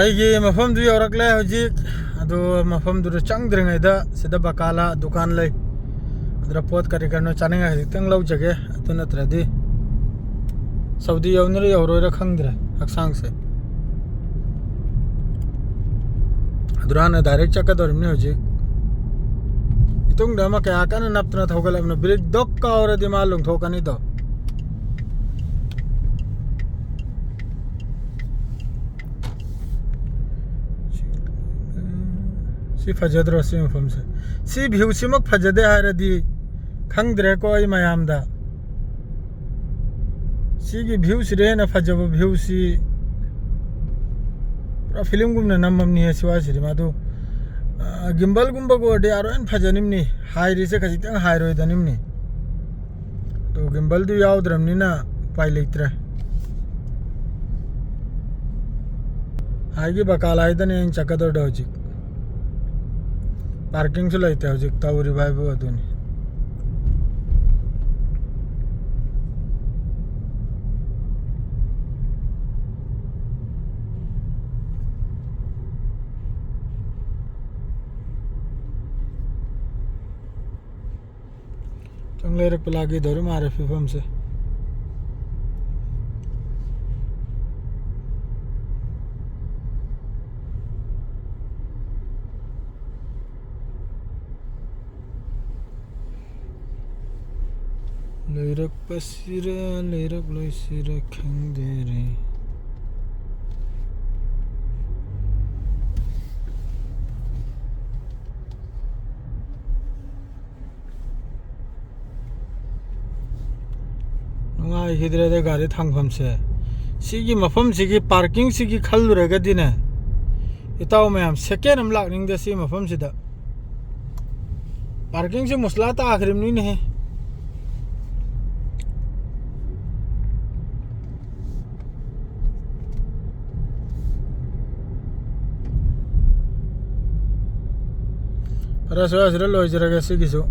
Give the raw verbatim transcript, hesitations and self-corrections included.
ꯑꯩꯒꯤ ꯃꯐꯝꯗꯨ ꯌꯧꯔꯛꯂꯦ ꯍꯧꯖꯤꯛ꯫ ꯑꯗꯨ ꯃꯐꯝꯗꯨꯗ ꯆꯪꯗ꯭ꯔꯤꯉꯩꯗ ꯁꯤꯗ ꯕꯀꯥꯂꯥ ꯗꯨꯀꯥꯟ ꯂꯩ, ꯑꯗꯨꯗ ꯄꯣꯠ ꯀꯔꯤ ꯀꯔꯤꯅꯣ ꯆꯥꯅꯤꯡꯉꯥꯏ ꯈꯖꯤꯛꯇꯪ ꯂꯧꯖꯒꯦ꯫ ꯑꯗꯨ ꯅꯠꯇ꯭ꯔꯗꯤ ꯁꯥꯎꯗꯤ ꯌꯧꯅꯤꯔ ꯌꯧꯔꯣꯏꯔ ꯈꯪꯗ꯭ꯔꯦ ꯍꯛꯆꯥꯡꯁꯦ꯫ ꯑꯗꯨꯔꯥꯅ direct ꯆꯠꯀꯗꯧꯔꯤꯕꯅꯤ ꯍꯧꯖꯤꯛ꯫ ꯏꯇꯨꯡꯗ ꯑꯃ ꯀꯌꯥ ꯀꯟꯅ ꯅꯞꯇꯅ ꯊꯧꯒꯠꯂꯕꯅꯣ, ꯕ꯭ꯔꯦꯛ ꯗꯛ ꯀꯥꯎꯔꯗꯤ ꯃꯥ ꯂꯨꯝꯊꯣꯛꯀꯅꯤꯗꯣ꯫ ꯁꯤ ꯐꯖꯗ꯭ꯔꯣ ꯁꯤ ꯃꯐꯝꯁꯦ? ꯁꯤ view ꯁꯤꯃꯛ ꯐꯖꯗꯦ ꯍꯥꯏꯔꯗꯤ ꯈꯪꯗ꯭ꯔꯦꯀꯣ ꯑꯩ ꯃꯌꯥꯝꯗ꯫ ꯁꯤꯒꯤ view ꯁꯤꯗ ꯍꯦꯟꯅ ꯐꯖꯕ view ꯁꯤ ꯄꯨꯔꯥ film ꯒꯨꯝꯅ ꯅꯝꯃꯝꯅꯤ ꯁꯤ ꯋꯥꯁꯤꯗꯤ꯫ ꯃꯥꯗꯨ, ꯑ, gimbal ꯒꯨꯝꯕꯒ ꯑꯣꯏꯔꯗꯤ ꯑꯥꯔꯣ ꯍꯦꯟꯅ ꯐꯖꯅꯤꯝꯅꯤ꯫ ꯍꯥꯏꯔꯤꯁꯦ ꯈꯖꯤꯛꯇꯪ ꯍꯥꯏꯔꯣꯏꯗꯅꯤꯝꯅꯤ꯫ ꯑꯗꯣ gimbal ꯗꯨ ꯌꯥꯎꯗ꯭ꯔꯕꯅꯤꯅ ꯎꯄꯥꯏ ꯂꯩꯇ꯭ꯔꯦ꯫ ꯍꯥꯏꯒꯤ ꯕꯀꯥꯂꯥꯏꯗꯅꯦ ꯑꯩꯅ ꯆꯠꯀꯗꯧꯗꯣ ꯍꯧꯖꯤꯛ꯫ Parking ꯁꯨ ꯂꯩꯇꯦ ꯍꯧꯖꯤꯛ ꯇꯧꯔꯤꯕ ꯍꯥꯏꯕꯨ ꯑꯗꯨꯅꯤ꯫ ꯆꯪ ꯂꯩꯔꯛꯄ ꯂꯥꯛꯀꯦ ꯇꯧꯔꯤ ꯃꯥꯜꯂꯦ ꯐꯤꯕꯝꯁꯦ꯫ ꯂꯩꯔꯛꯄꯁꯤꯔ ꯂꯩꯔꯛꯂꯣꯏꯁꯤꯔ ꯈꯪꯗꯔꯦ꯫ ꯅꯨꯡꯉꯥꯏꯈꯤꯗ꯭ꯔꯦꯗ ꯒꯥꯔꯤ ꯊꯝꯐꯝꯁꯦ꯫ ꯁꯤꯒꯤ ꯃꯐꯝꯁꯤꯒꯤ parking ꯁꯤꯒꯤ ꯈꯜꯂꯨꯔꯒꯗꯤꯅꯦ, ꯏꯇꯥꯎ ꯃꯌꯥꯝ, second ꯑꯃ ꯂꯥꯛꯅꯤꯡꯗꯦ ꯁꯤ ꯃꯐꯝꯁꯤꯗ꯫ Parking ꯁꯦ ꯃꯨꯁꯂꯥ ꯇꯥꯈ꯭ꯔꯤꯕꯅꯤꯅꯦꯍꯦ꯫ ꯐꯔꯦ, ꯁ꯭ꯋꯥꯏꯁꯤꯗ ꯂꯣꯏꯖꯔꯒꯦ ꯁꯤꯒꯤꯁꯨ꯫